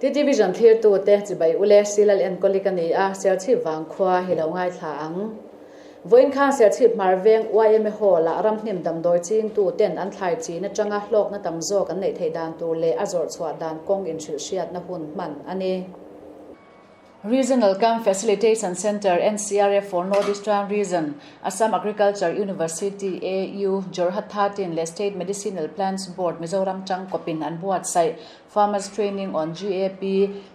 TT Vision thlirtute chibai ule Silal enkawli ka ni a, Serchhip vangkhua hi lo ngaithla ang. Vawiin khan Serchhip hmar veng yma Hall-ah ramhnim damdawi chingtuten an thlai chin atanga hlawkna tam zawk an neih theih dan tur leh a zawrh chhuah dan kawng inhrilhhriatna hun hman a ni. Regional Camp Facilitation Centre, NCRF, for North Eastern Region, Assam Agriculture University, AU, Jorhat 13 leh State Medicinal Plants Board, Mizoram tangkawpin an buatsaih Farmers Training on GAP,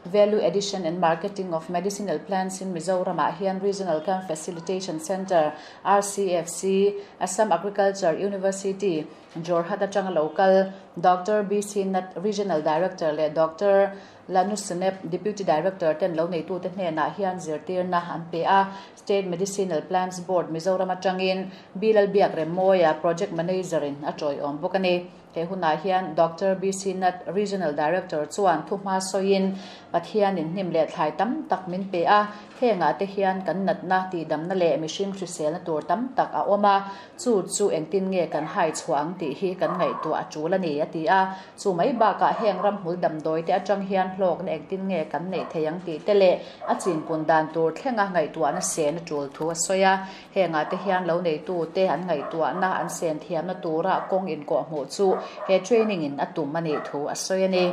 Value Addition and Marketing of Medicinal Plants in Mizoram-ah hian Regional Camp Facilitation Centre, RCFC, Assam Agriculture University, Jorhat atanga lo kal Doctor BC Nath, Regional Director leh Doctor Lanusenep, Deputy Director ten lo neitute hnenah hian zirtirna an pe a, State Medicinal Plants Board Mizoram atangin B Lalbiak Remmawia, Project Manager in a tawiawm bawk a ni. He hunah hian Doctor BC Nath, Regional Director chuan thuhma sawiin, Pathianin hnim leh thlai tam tak min pe a, hengah te hian kan natna, tihdamna leh mihring hriselna tur tam tak a awm a, Chu chu engtin nge kan hai chhuah ang tih hi kan ngaihtuah a tul a ni, a ti a. Chu mai bakah heng ramhmul damdawi te atang hian hlawkna engtin nge kan neih thei ang tih te leh a chinpun dan tur thlenga ngaihtuahna sen a tul thu a sawi a. Hengah te hian lo neitu te an ngaihtuahna an sen thiamna tura kawng inkawhhmuh chu he training in a tum a nih thu a sawi a ni.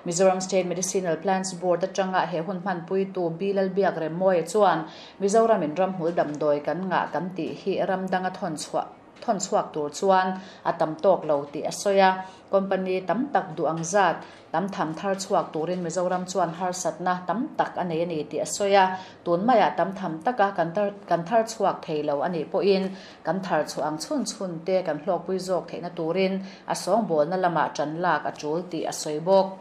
Mizoram State Medicinal Plants Board atanga he hun hmanpuitu B Lalbiak Remmawia chuan Mizoramin ramhmul damdawi kan ngah kan tih hi ram danga thawn chhuah thawn chhuak tur chuan a tam tawk lo tih a sawi a. Company tam tak duh ang zat tam tham thar chhuak turin Mizoram chuan harsatna tam tak a nei a ni tih a sawi a. Tun maiah tam tham taka kan kan thar chhuak thei lo a nih pawhin kan thar chhuah ang chhun chhun te kan hlawkpui zawk theihna turin a sawngbawlna lamah tan lak a tul tih a sawi bawk.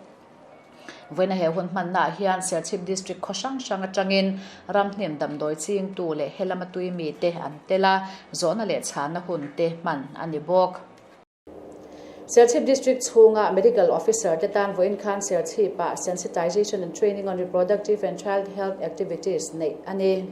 Vawiina he hun hmannaah hian Serchhip District khaw hrang hrang atangin ramhnim damdawi chingtu leh helama tui mite an tel a, zawhna leh chhanna hun te hman a ni bawk. Serchhip District chhunga Medical Officer te tan vawiin khan Serchhip-ah Sensitization and Training on Reproductive and Child Health Activities neih a ni.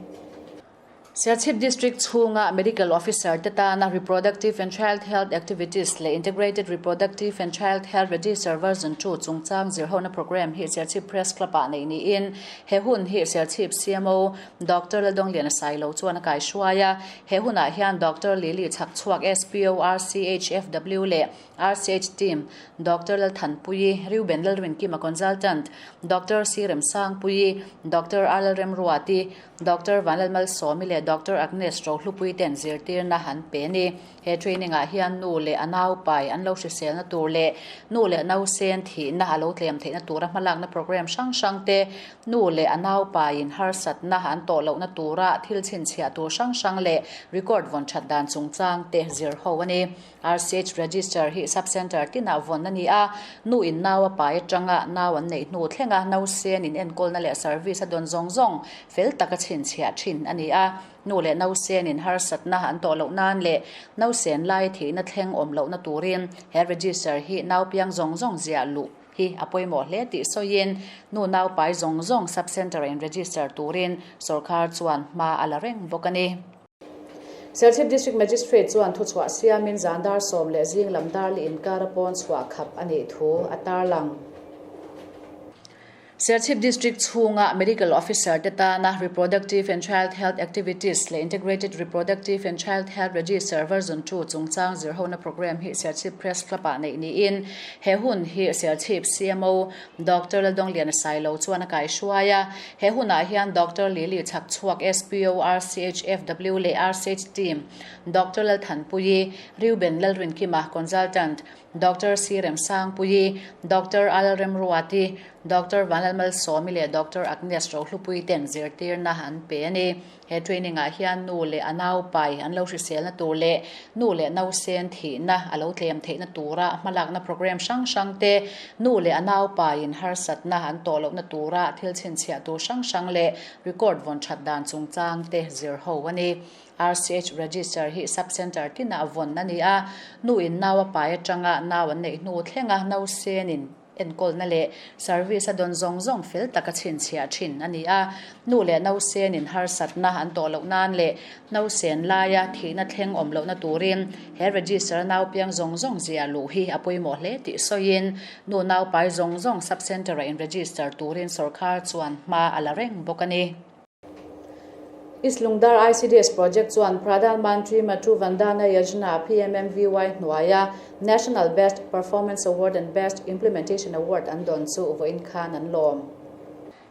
Serchhip District chhunga Medical Officer te tana Reproductive and Child Health Activities leh Integrated Reproductive and Child Health Register Version 2 chungchang zirhona programme hi Serchhip Press Club-ah neih niin he hun hi Serchhip CMO Doctor Laldawngliana Sailo chuan a kaihruai a. He hunah hian Doctor Lily Chhakchhuak SPO RCHFW leh RCH Team, Doctor Lalthanpuii, Reuben Lalrinkima Consultant, Doctor C Remsangpuii, Doctor R Lalremruati, Doctor Vanlalmalsawmi leh Doctor Agnes Rohlupui ten zirtirna an pe a ni. He training ah hian nu leh a naupai an lo hriselna tur leh nu leh nausen thihna a lo tlem theihna tura hmalakna program hrang hrang te, nu leh a naupaiin harsatna an tawh lohna tura thil chhinchhiah tur hrang hrang leh record vawn that dan chungchang te zir ho a ni. RCH Register hi Sub Centre tinah vawn a ni a, nu in nau a pai atanga nau an neih hnu thlenga nausen in enkawlna leh service a dawn zawng zawng fel taka chhinchhiah thin a ni a. Nu leh nausen in harsatna an tawh loh nan leh nausen lai thihna thleng awm lohna turin he register hi nau piang zawng zawng ziah luh hi a pawimawh hle tih sawiin nu nau pai zawng zawng Sub Centre in register turin sawrkar chuan hma a la reng bawk a ni. Serchhip District Magistrate chuan thuchhuah siamin zan dar sawm leh zing lam dar leh inkar a pawn chhuah khap a nih thu a tarlang. Serchhip District chhunga Medical Officer te tana Reproductive and Child Health Activities leh Integrated Reproductive and Child Health Register Version 2 chungchang zirhona programme hi Serchhip Press Club-ah neih niin he hun hi Serchhip CMO Doctor Laldawngliana Sailo chuan a kaihruai a. He hunah hian Doctor Lily Chhakchhuak SPO RCHFW leh RCH Team, Doctor Lalthanpuii, Reuben Lalrinkima, Consultant, Doctor C Remsangpuii, Doctor Al Remruati, Doctor Vanlalmalsawmi leh Doctor Agnes Rohlupui ten zirtirna an pe a ni. He training ah hian nu leh a naupai an lo hriselna tur leh nu leh nausen thihna a lo tlem theihna tura hmalakna program hrang hrang te, nu leh a naupaiin harsatna an tawh lohna tura thil chhinchhiah tur hrang hrang leh record vawn that dan chungchang te zir ho a ni. RCH register hi sub centre tinah vawn a ni a, nu in nau a pai atanga nau an neih hnu thlenga nausenin. Enkawlna leh service a dawn zawng zawng fel taka chhinchhiah thin a ni a. Nu leh nausenin harsatna an tawh loh nan leh nausen laia thihna thleng awm lohna turin he register a naupiang zawng zawng ziah luh hi a pawimawh hle tih sawiin nu naupai zawng zawng sub-centre-a in-register turin sawrkar chuan hma a la reng bawk a ni. East Lungdar ICDS Project chuan Pradhan Mantri Matru Vandana Yojana, PMMVY, hnuaia National Best Performance Award and Best Implementation Award an dawn chu vawiin khan an lawm.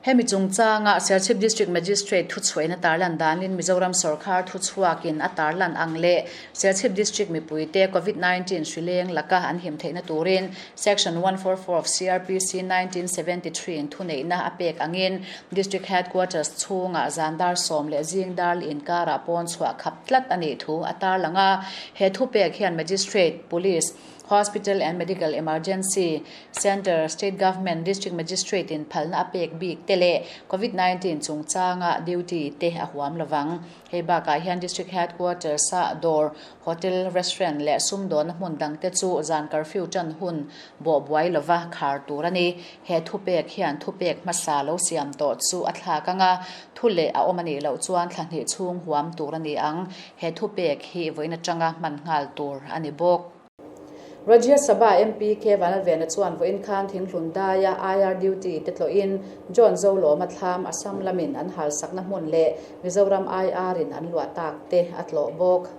Hemi chungchanga Serchhip District Magistrate thuchhuahin a tarlan danin Mizoram sawrkar thuchhuakin a tarlan ang leh Serchhip District mipuite Covid 19 hrileng laka an him theihna turin Section 144 of CrPC 1973 in thuneihna a pek angin District Headquarters chhungah zan dar sawm leh zing dar li inkarah pawn chhuah khap tlat a nih thu a tarlang a. He thupek hian Magistrate, Police, Hospital and Medical Emergency Centre, State Government, District Magistrate in phalna a pek bik te leh Covid 19 chungchanga duty te a huam lovang. Hei bakah hian District Headquarters a dawr, hotel, restaurant leh sumdawnna hmun dangte chu zan curfew tan hun bawh buai lova khar tur a ni. He thupek hian thupek hmasa lo siam tawh chu a thlak ang a, thu leh a awm a nih loh chuan thla hnih chhung huam tur a ni ang. He thupek hi vawiin atanga hman nghal tur a ni bawk. Rajya Sabha MP K Vanlalvena chuan vawiin khan Thinghlun daia IR duty te tlawhin John Zolawma thlam Assam lamin an halsakna hmun leh Mizoram IR in an luah tak te a tlawh bawk.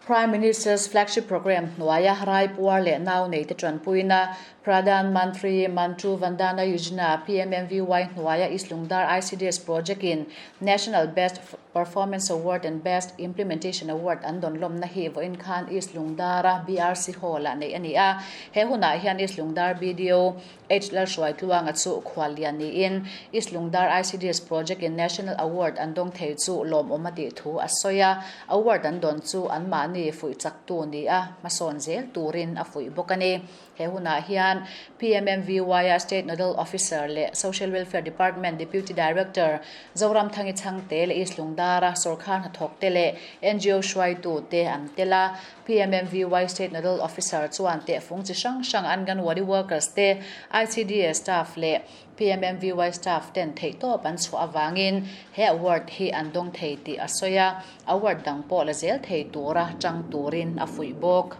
Prime Minister's Flagship Programme hnuaia Raipuar leh nau neite tanpuina Pradhan Mantri Matru Vandana Yojana, PMMVY, hnuaia East Lungdar ICDS Project in National Best Performance Award and Best Implementation Award an dawn lawmna hi vawiin khan East Lungdara BRC Hall-ah neih a ni a. He hunah hian East Lungdar BDO H Lalhruaitluanga chu khuallian niin East Lungdar ICDS Project in National Award an dawng thei chu lawmawm a tih thu a sawi a. Award an dawn chu anmahni fuih chaktu ni a, hmasawn zel turin a fuih bawk a ni. He hunah hian PMMVY-a State Nodal Officer leh Social Welfare Department Deputy Director Zoramthangi Chhangte leh East Lungdara sawrkar hnathawkte leh NGO hruaitute an tel a. PMMVY State Nodal Officer chuan tehfung chi hrang hrang Anganwadi Workers te, ICDS staff leh PMMVY staff ten theihtawp an chhuah avangin he award hi an dawng thei tih a sawi a, award dang pawh la zel thei tura tang turin a fuih bawk.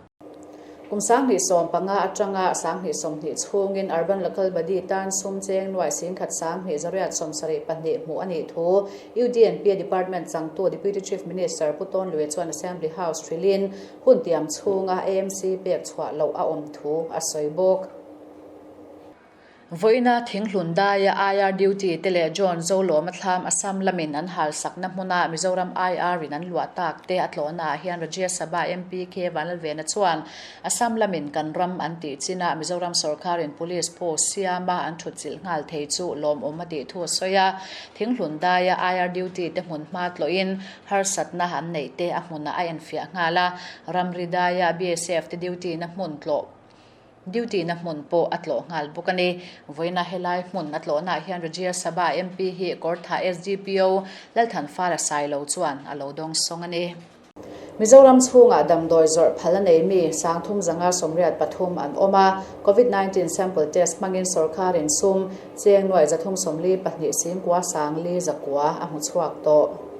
Kum 2015 atanga 2020 chhungin Urban Local Body tan sum cheng nuai singkhat 2872 hmuh a nih thu UDNP Department changtu Deputy Chief Minister Pu Tawn Lui chuan Assembly House hrilhin hun tiam chhunga AMC pek chhuah loh a awm thu a sawi bawk. Vawiina Thinghlun daia IR duty te leh John Zolawma thlam Assam lamin an halsakna hmuna Mizoram IR in an luah tak te a tlawhnaah hian Rajya Sabha MP K Vanlalvena chuan Assam lamin kan ram an tih chinah Mizoram sawrkarin Police post siama an thutchilh nghal thei chu lawmawm a tih thu a sawi a. Thinghlun daia IR duty te hmun hma tlawhin harsatna an neih te a hmunah a enfiah nghal a. Ramri daia BSF te duty na hmun tlawh Duty na hmun pawh a tlawh nghal bawk a ni. Vawiina helai hmun a tlawhnaah hian Rajya Sabha MP hi Kawrthah SDPO Lalthanfara Sailo chuan a lo dawng sawng a ni. Mizoram chhungah damdawi zawrh phal a nei mi 3583 an awm a, Covid 19 sample test hmangin sawrkarin sum cheng nuaih 342 singkua sangli zakua a hmu chhuak tawh.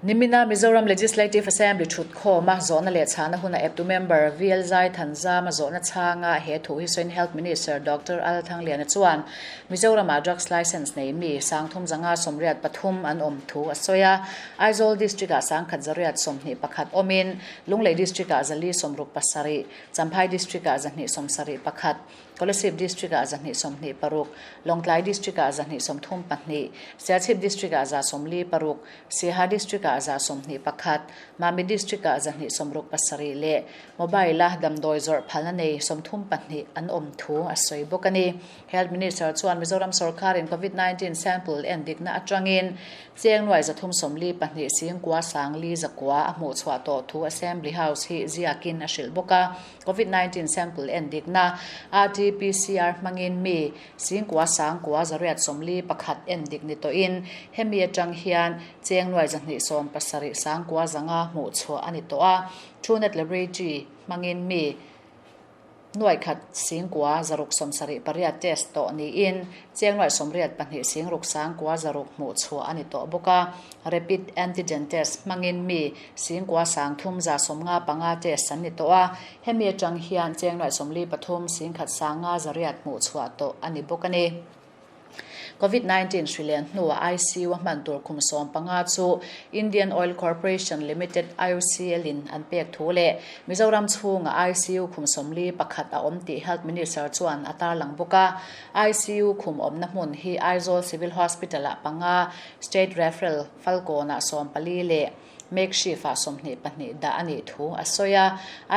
Nimina Mizoram Legislative Assembly thutkhawm a zawhna leh chhahna huna eptu member VL Zai Thanzama zawhna chhanga he thu hi sawiin Health Minister Doctor Al Thangliana chuan Mizoramah drugs licence nei mi 3583 an awm thu a sawi a. Aizawl District-ah 1121 awmin Lunglei District-ah 467, Champhai District-ah 271, Kolasib District-ah 226, Lawngtlai District-ah 232, Siachhip District-ah 146, Siaha District-ah 121, Mami District-ah 267 leh Mobile-a damdawi zawrh phalna nei 32 an awm thu a sawi bawk a ni. Health Minister chuan Mizoram sawrkarin Covid 19 sample en dikna atangin cheng nuai 342 singkua sangli zakua a hmuh chhuah tawh thu Assembly House hi ziakin a hrilh bawk a. Covid 19 sample en dikna RT-PCR hmangin mi singkua sangkua 841 en dik ni tawhin hemi atang hian cheng nuai 270 sangkua zanga hmuh chhuah a ni tawh a. Truenat Laboratory hmangin mi. Nuai khat singkua zaruk 78 test tawh niin cheng nuai 82 singruk sangkua zaruk hmuh chhuah a ni tawh bawk a. Rapid antigen test hmangin mi singkua sang thum 155 test an ni tawh a, hemi atang hian cheng nuai 43 singkhat sanga zariat hmuh chhuah tawh a ni bawk a ni. COVID-19 hrilen hnuah ICU a hman tur khum 15 chu Indian Oil Corporation Limited, IOCL, in an pek thu leh Mizoram chhunga ICU khum 41 a awm tih Health Minister chuan a tarlang bawk a. ICU khum awmna hmun hi Aizawl Civil Hospital-ah panga, State Referral Falkawnah 14 leh makeshift-ah 22 dah a nih thu a sawi a.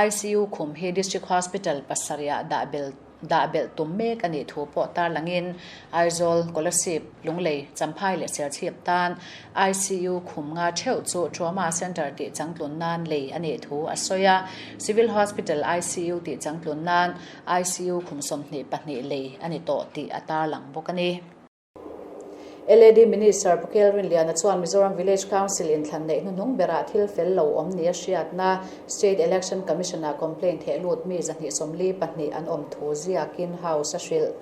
ICU khum hi District Hospital pasarihah dah bel Dah belh tum mek a nih thu pawh tarlangin Aizawl, Kolasib, Lunglei, Champhai leh Serchhip tan ICU khum nga theuh chu Trauma Centre tih changtlun nan lei a nih thu a sawi a. Civil Hospital ICU tih changtlun nan ICU khum 22 lei a ni tawh tih a tarlang bawk a ni. LAD Minister Pu Kel Rinliana chuan Mizoram Village Council inthlan neih hnuhnung berah thil fel lo awm nia hriatna State Election Commission-ah complaint theh lut mi 242 an awm thu ziakin House a hrilh.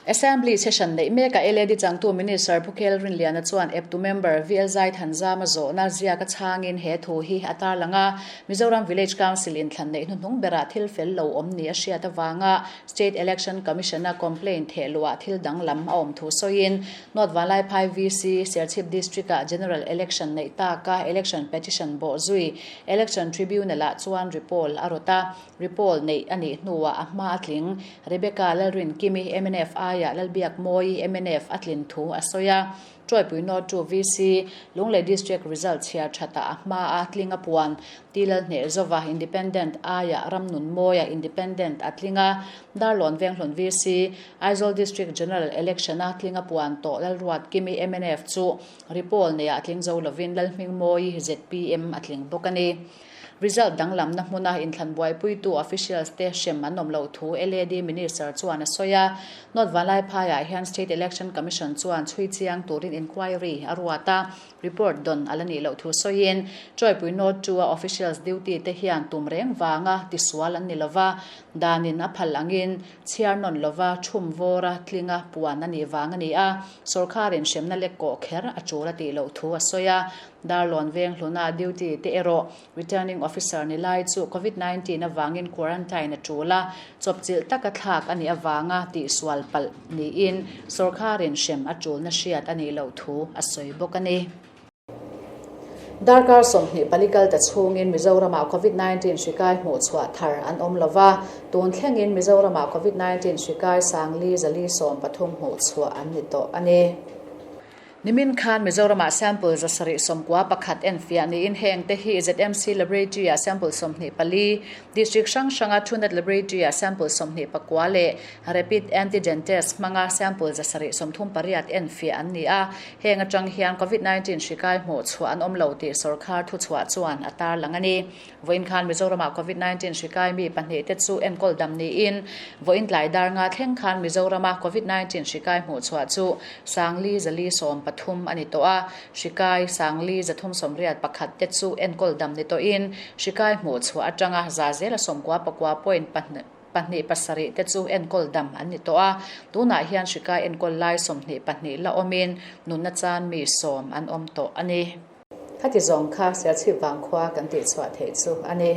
Assembly session neih mekah LAD changtu Minister Pu Kel Rinliana chuan eptu member VL Zaithanzama zawhna ziaka chhangin he thu hi a tarlang a. Mizoram Village Council inthlan neih hnuhnung berah thil fel lo awm nia hriat avanga State Election Commission-a complaint theh luah thil danglam a awm thu sawiin North Vanlaiphai VC, Serchhip District-ah General Election neih taka election petition bawh zui Election Tribunal-ah chuan repoll a rawt a, repoll neih a nih hnuah a hma a tling. Rebecca Lalrinkimi, mnf aiah Lalbiakmawii, mnf, a tlin thu a sawi a. Tuaipui North 2 VC, Lunglei District result chhiar thatah a hma a tling a puan. Ti Lalhneh Zova, Independent, aiah Ramnunmawia, Independent, a tling a. Darlawn Venghlun VC, Aizawl District General Election-a tling a puan tawh Lalruat Kimi, mnf, chu repoll neiah tling zo lovin Lalhmingmawii, zpm, a tling bawk a ni. Result danglamna hmuna inthlan buaipuitu officials te hrem an awm loh thu LAD Minister chuan a sawi a. North Vanlaiphaiah hian State Election Commission chuan chhui chiang turin inquiry a ruat a, report dawn a la nih loh thu sawiin Chawipui North 2 a officials duty te hian tum reng vanga tisual an ni lova, danin a phal angin chhiar nawn lova thum vawra tlinga puan a nih vang a ni a, sorkarin hremna lek kawh kher a tul a tih loh thu a sawi a. Darlawn veng hluna duty te erawh Returning Officer ni lai chu Covid 19 avangin quarantine a tul a, chawpchilh taka thlak a nih avanga tihsual palh niin sorkarin hrem a tulna hriat a nih loh thu a sawi bawk a ni. Darkar 24 kal ta chhungin Mizoramah Covid 19 hri kai hmuh chhuah thar an awm lo va, tun thlengin Mizoramah Covid 19 hri kai sangli 413 hmuh chhuah an ni tawh a ni. Nimin khan Mizoramah sample 791 enfiah niin heng te hi ZMC Laboratory-ah sample 24, District hrang hranga Truenat Laboratory-ah sample 29 leh Rapid Antigen Test hmanga sample 738 enfiah an ni a. Heng atang hian Covid 19 hri kai hmuh chhuah an awm lo tih sorkar thuchhuah chuan a tarlang a ni. Vawiin khan Mizoramah Covid 19 hri kai mi pahnih te chu enkawl dam niin vawiin tlai dar nga thleng khan Mizorama Covid 19 hri kai hmuh chhuah chu sangli 413 a ni tawh a, hri kai sangli 381 te chu enkawl dam ni tawhin hri kai hmuh chhuah atanga za zela 99 point pahnih pasarih te chu enkawl dam an ni tawh a, tunah hian hri kai enkawl lai 22 la awmin nunna chan mi 10 an awm tawh a ni. Khati zawng kha Serchhip Vangkhua kan tih chhuah theih chu a ni.